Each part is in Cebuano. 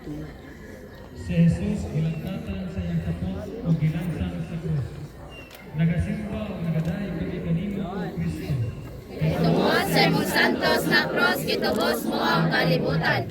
Si Jesus gilangkatan sa iyang sapot ug gilansang sa krus. Nagasimba ug nagadayeg kami kanimo, O Kristo. Tungod sa imong santos nga cross, gitubos mo ang kalibutan.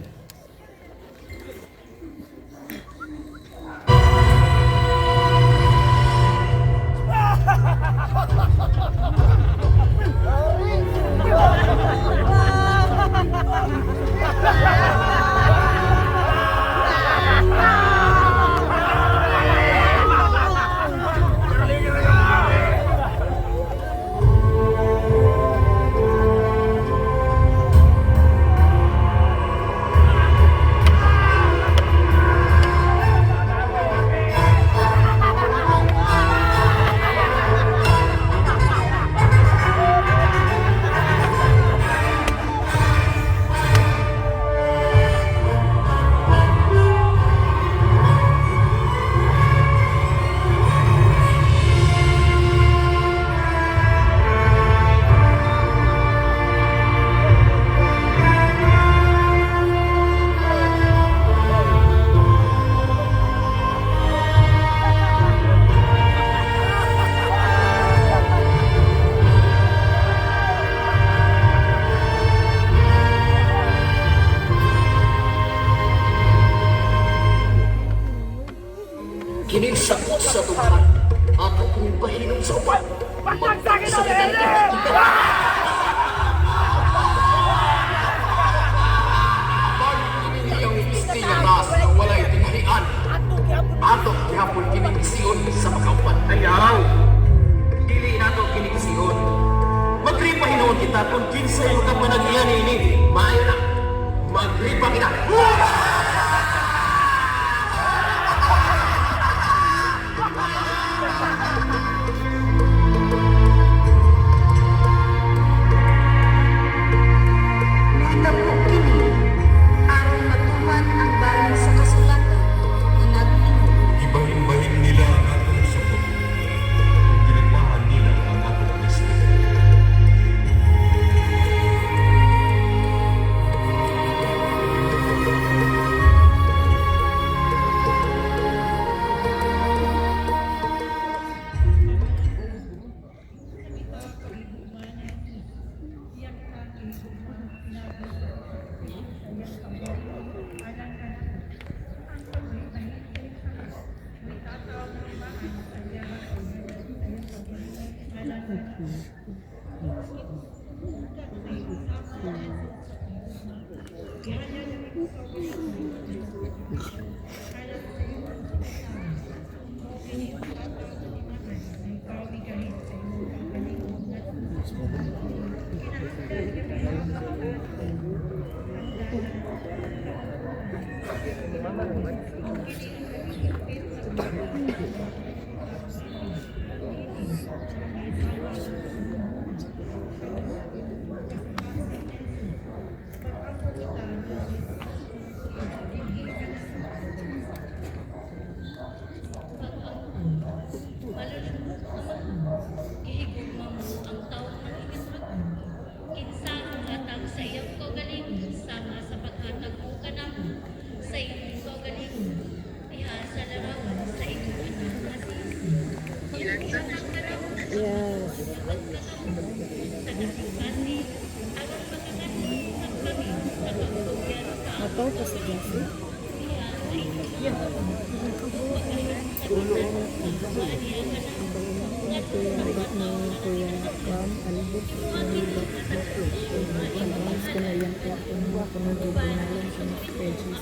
Kining sakot sa tughan, ato kong bahinom sa uban. Sa Iyang taas na walay tinghalian. Ato gihapon kining sion sa makauban. Ayaw! Dili nato kining sion. Magripa hinuon kita kung kinsay makapanagyan ini. Maayo na. Magripa kita. Nahitabo kini aron matuman ang bahin sa kasulatan nga nag-ingon. Gibahin-bahin nila ang atong supot ug ginagmahan nila ang atong Kristo. Malulungkot nga mga gihigugma mo ang tawo ng inisrag. Kinsa ang hatag sa iyong kaugalingon sama sa paghatag mo kanamo sa imong kaugalingon diha sa larawan sa imong anak nga si Jesus. Maghatag kanamo Yes. sa kasing-kasing aron makakadto usab kami sa pagtugyan sa Mataw pa sa Jesse. diha sa imong pagkahimo sa bisan sa maaniya kanamo ngadto Kuya sa mga Albert tawo ni nga Kuya nangingisrag. Kam, Albert, Panawas ko na iyang platform ko nung ginalan sa mga pages.